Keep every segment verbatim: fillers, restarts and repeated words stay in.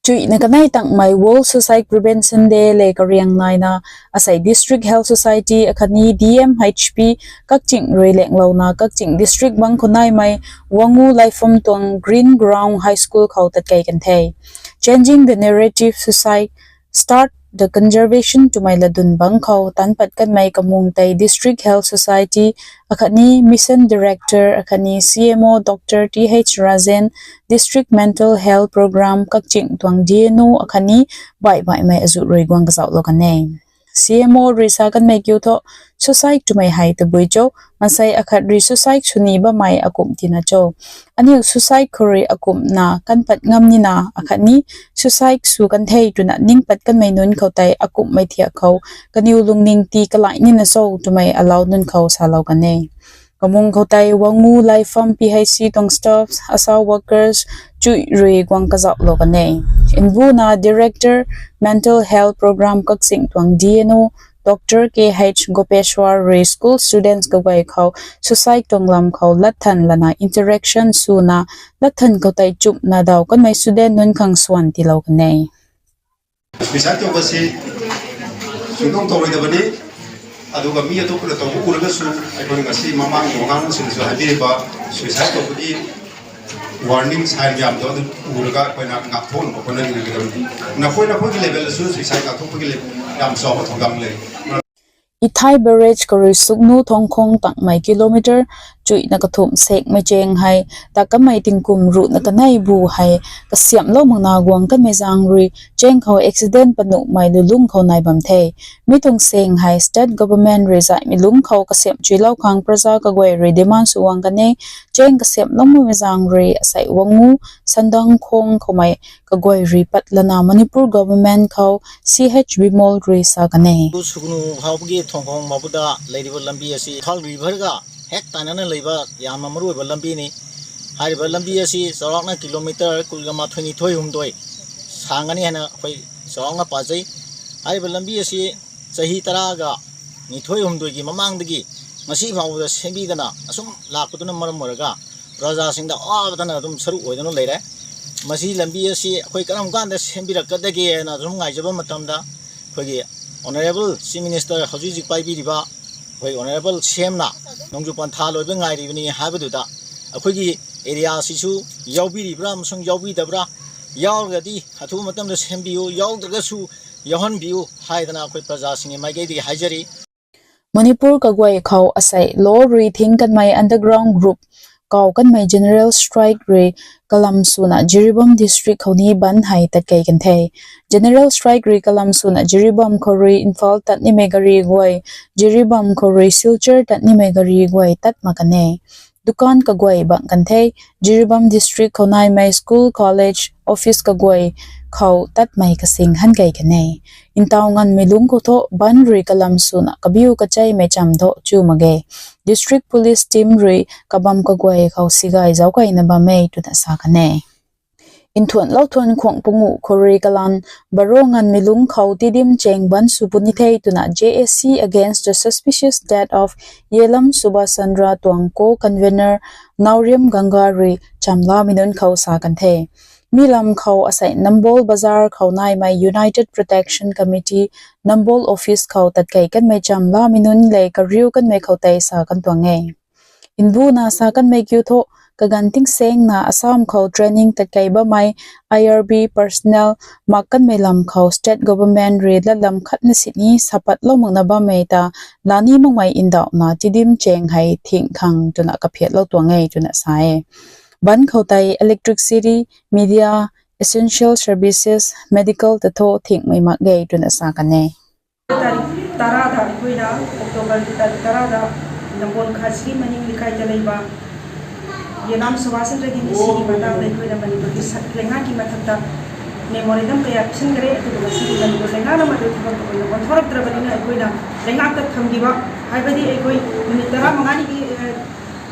Chuihna kanei tangmei World Suicide Prevention Day le kariang naina, asei District Health Society akhatni D M H P Kakching rui lenglouna Kakching District bang khou naimei Wangu Laipham tuang Green Ground High School khou tatkei kan the. Changing the narrative, suicide, start the conversation twmei latdyn bang khou tanpat kanmei kamung tei District Health Society akhatni Mission Director akhatni C M O Doctor T H Rajen, District Mental Health Program Kakching tuang D N O akhatni baih baihmei azuh rui guang kazauhlou kan e. C M O rui sa kanmei kiu thu, suicide twmei hei tabui cho, mansei akhat rui suicide sw ni bammei akumh tina cho. Aniu suicide khou rui akumhna kanpat ngam nina akhatni suicide sw kan the twna ning pat kanmei nunc khou tei akumhmei thiak khou kaniw lungning tii kalai nina cho twmei alau nunc khou salou kan e. Kamung khou tei Wangu Laipham P H C tuang staffs, ASHA workers, chuih rui guang kazauhlou kan e. Mbuna Director, Mental Health Program Kakching tuang D N O, Doctor K H Gopeshwar rui school students kaguay khou suicide tuang lam khou latthan lana interaction swna latthan khou tei chumna daw kanmei student nunc khang swan tiilou kan e. Suicide towba si sui tuang towruidabani, aduga mi atupna towba uraga su, akhou ngasi mamang tuang ngang sina su haibiriba, suicide towba di warning sign yam tu adu uraga akhou na ngakthon khou na ni kadam. Na khou na khou ki level su suicide ngakthon khou ki level yam sa khou thanggang le. Ithai Barrage khou rui Sugnu Thongkhong tangmei kilometer chuihna kathumh sekmei cheng hei, ta kamei tingkum ruhna kanei bu hei, kasiamhlou makna guang kanmei zaeng rui, cheng khou accident panuhmei lulung khou nai bam the. Mi tuang seng hei state government rui zaihmei lungc khou kasiamh chuilou khang praja kaguay rui demand sw guang kan e, cheng kasiamhlou makmei zaeng rui asei Wangu, Sandang khong khoumei kaguay rui pat lana Manipur government khou C H Bimol rui sa kan e. Sugnu howpagi Thongkhong mabuda leiriba lambi asi Thal River ga hek taina na leiba yamna maruiba lambi ni. Hairiba lambi asi chaurakna kilometer kul gama thuni thoi humdoi sang ani haina khoi chaurakna pazei. Hairiba lambi asi chahi tara ga ni thoi humdoi ki mamang dagi ngasi phau da sembi dana asum lak paduna maram maraga praja singda a tana atum saru oi dana leire. Masi lambi asi khoi karam kanda sembi rak kadage na atum ngai jaba matamda khoi gi Honorable Chief Minister hauji jik pai bi riba khoi Honorable C M na nungju pan tha loi ba ngai riba ni haiba du da. Akhoi gi area sisu yaubi ribra masung yaubi dabra yau ga di hathu matamda sembi u yau daga su yauhan bi u hai dana khoi praja singi mai ge di haijari. Manipur kaguay khou asei lo rui thing kanmei underground group kau kanmei general strike rui kalam swna Jiribam district khou ni ban hei tatkei kan the. General strike rui kalam swna Jiribam khou rui Imphal tat nimei gari guay, Jiribam khou rui Silchar tat nimei gari guay tat mak kan e. Dukan kaguay bang kan the, Jiribam district khou naimei school, college, office kaguay khou tatmei kasing han kei kan e. Ntau nganmei lungc khou thu ban rui kalam swna kabiu kacheimei cham thu chu mak ge. District police team rui kabam kaguay khou sigai zauc kaina bam e twna sa kan e. Nthuanlou thuan khuang panguh khou rui kalan baro nganmei lungc khou tidim cheng ban sw puni the twna J A C Against the Suspicious Death of Yelam Subhash Chandra tuang co-convener Nauriam Ganga rui chamlamei nunc khou sa kan the. Mi lam khou asei Nambol Bazar khou naimei United Protection Committee Nambol office khou tatkei kanmei chamlamei nunc le kariu kanmei khou tei sa kan tuang e. Mbuna sa kanmei kiu thu, kaganv tingsengna Assam khou training tatkei bammei I R B personnel mak kanmei lam khou state government rui latlam khatna sini sapatlou makna bammei ta lani makmei ndauhna tidim cheng hei thing khang twna kaphiatlou tuang e twna sa e. Ban khou tei electricity, media, essential services, medical ta thu thingmei mak ge twna sa kan e. ꯇꯥꯔꯤꯛ ꯇꯔꯥꯗ ꯑꯩꯈꯣꯏꯅ, ꯑꯣꯛꯇꯣꯕꯔꯒꯤ ꯇꯥꯔꯤꯛ ꯇꯔꯥꯗ ꯅꯝꯕꯣꯜ ꯈꯥꯁꯤꯒꯤ ꯃꯅꯤꯡ ꯂꯩꯀꯥꯏꯗ ꯂꯩꯕ ꯌꯦꯂꯥꯝ ꯁꯨꯕꯥꯁ ꯆꯟꯗ꯭ꯔꯒꯤ ꯅꯤꯡꯁꯤꯡꯒꯤ ꯃꯇꯥꯡꯗ ꯑꯩꯈꯣꯏꯅ ꯃꯅꯤꯄꯨꯔꯒꯤ ꯁꯛ ꯂꯩꯉꯥꯛꯀꯤ ꯃꯊꯛꯇ memorandum ꯀꯌꯥ ꯄꯤꯁꯤꯟꯈ꯭ꯔꯦ꯫ ꯑꯗꯨꯕꯨ ꯉꯁꯤꯗꯤ ꯃꯅꯤꯄꯨꯔ ꯂꯩꯉꯥꯛꯅ ꯃꯗꯨ ꯊꯕꯛ ꯑꯣꯏꯅ ꯑꯣꯟꯊꯣꯔꯛꯇ꯭ꯔꯕꯅꯤꯅ ꯑꯩꯈꯣꯏꯅ ꯂꯩꯉꯥꯛꯇ ꯊꯝꯈꯤꯕ, ꯍꯥꯏꯕꯗꯤ ꯑꯩꯈꯣꯏ ꯅꯨꯃꯤꯠ ꯇꯔꯥꯃꯉꯥꯅꯤꯒꯤ, ꯑ,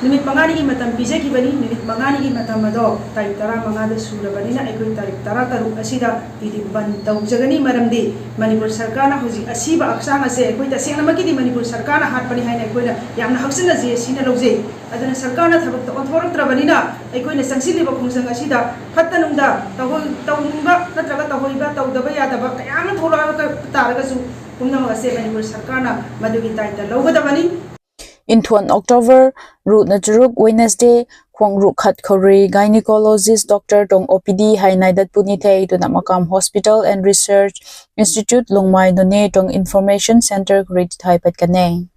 Numit mangani ki matam pizakibani, numit mangani ki matam ado tarik tara mangada surabanina, ꯑꯩꯈꯣꯏ ꯇꯥꯔꯤꯛ ꯇꯔꯥ ꯇꯔꯨꯛ ꯑꯁꯤꯗ ꯇꯤꯗꯤ ꯕꯟ ꯇꯧꯖꯒꯅꯤ꯫ ꯃꯔꯝꯗꯤ ꯃꯅꯤꯄꯨꯔ ꯁꯔꯀꯥꯔꯅ ꯍꯧꯖꯤꯛ ꯑꯁꯤꯕ ꯍꯛꯆꯥꯡ ꯑꯁꯦ ꯑꯩꯈꯣꯏ ꯇꯁꯦꯡꯅꯃꯛꯀꯤꯗꯤ ꯃꯅꯤꯄꯨꯔ ꯁꯔꯀꯥꯔꯅ ꯍꯥꯠꯄꯅꯤ ꯍꯥꯏꯅ ꯑꯩꯈꯣꯏꯅ ꯌꯥꯝꯅ ꯍꯛꯆꯤꯟꯅ ꯖꯦ ꯑꯦꯁ ꯁꯤꯅ ꯂꯧꯖꯩ꯫ ꯑꯗꯨꯅ ꯁꯔꯀꯥꯔꯅ ꯊꯕꯛꯇ ꯑꯣꯟꯊꯣꯔꯛꯇ꯭ꯔꯕꯅꯤꯅ ꯑꯩꯈꯣꯏꯅ ꯆꯪꯁꯤꯜꯂꯤꯕ ꯈꯣꯡꯖꯪ ꯑꯁꯤꯗ ꯐꯠꯇ ꯅꯨꯡꯗ ꯇꯧꯍꯣꯏ-, ꯇꯧꯅꯤꯡꯕ ꯅꯠꯇ꯭ꯔꯒ ꯇꯧꯍꯣꯏꯕ, ꯇꯧꯗꯕ ꯌꯥꯗꯕ ꯀꯌꯥ ꯑꯃ ꯊꯣꯛꯂꯛꯑꯒ ꯇꯥꯔꯒꯁꯨ ꯄꯨꯝꯅꯃꯛ ꯑꯁꯦ ꯃꯅꯤꯄꯨꯔ ꯁꯔꯀꯥꯔꯅ ꯃꯗꯨꯒꯤ ꯗꯥꯏꯇ ꯂꯧꯒꯗꯕꯅꯤ꯫ Inthuan October ruhna charuk Wednesday, khuang ruh khat khou rui gynecologist doctor tuang O P D hei nai dat puni the twna Makam Hospital and Research Institute Lungmei Noney tuang Information Centre khou rui tithay pat kan e.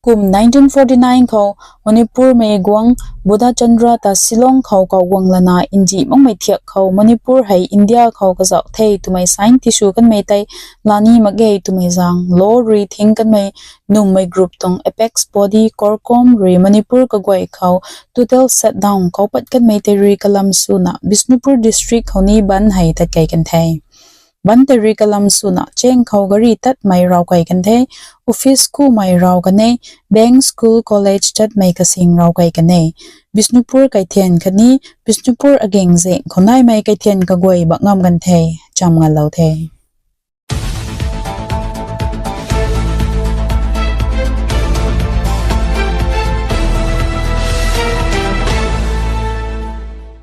Kum nineteen forty-nine khou Manipur mei guang Buddha Chandra ta Shillong khou kauguang lana nzi makmei thiak khou Manipur hei India khou kazauh the twmei sign tisw kanmei tei lani mak ge twmei zaeng law rui thing kanmei nummei group tuang apex body CORCOM rui Manipur kaguay khou total shutdown kau pat kanmei tei rui kalam swna Bishnupur district khou ni ban hei tat kei kan the. Ban tei rui kalam swna cheng khou gari tatmei raw kei kan the, office kumei raw kan e, bank, school, college tatmei kasing raw kei kan e. Bishnupur kaithian khatni Bishnupur ageng zeng khou naimei kaithian kaguay bak ngam kan the, cham ngalou the.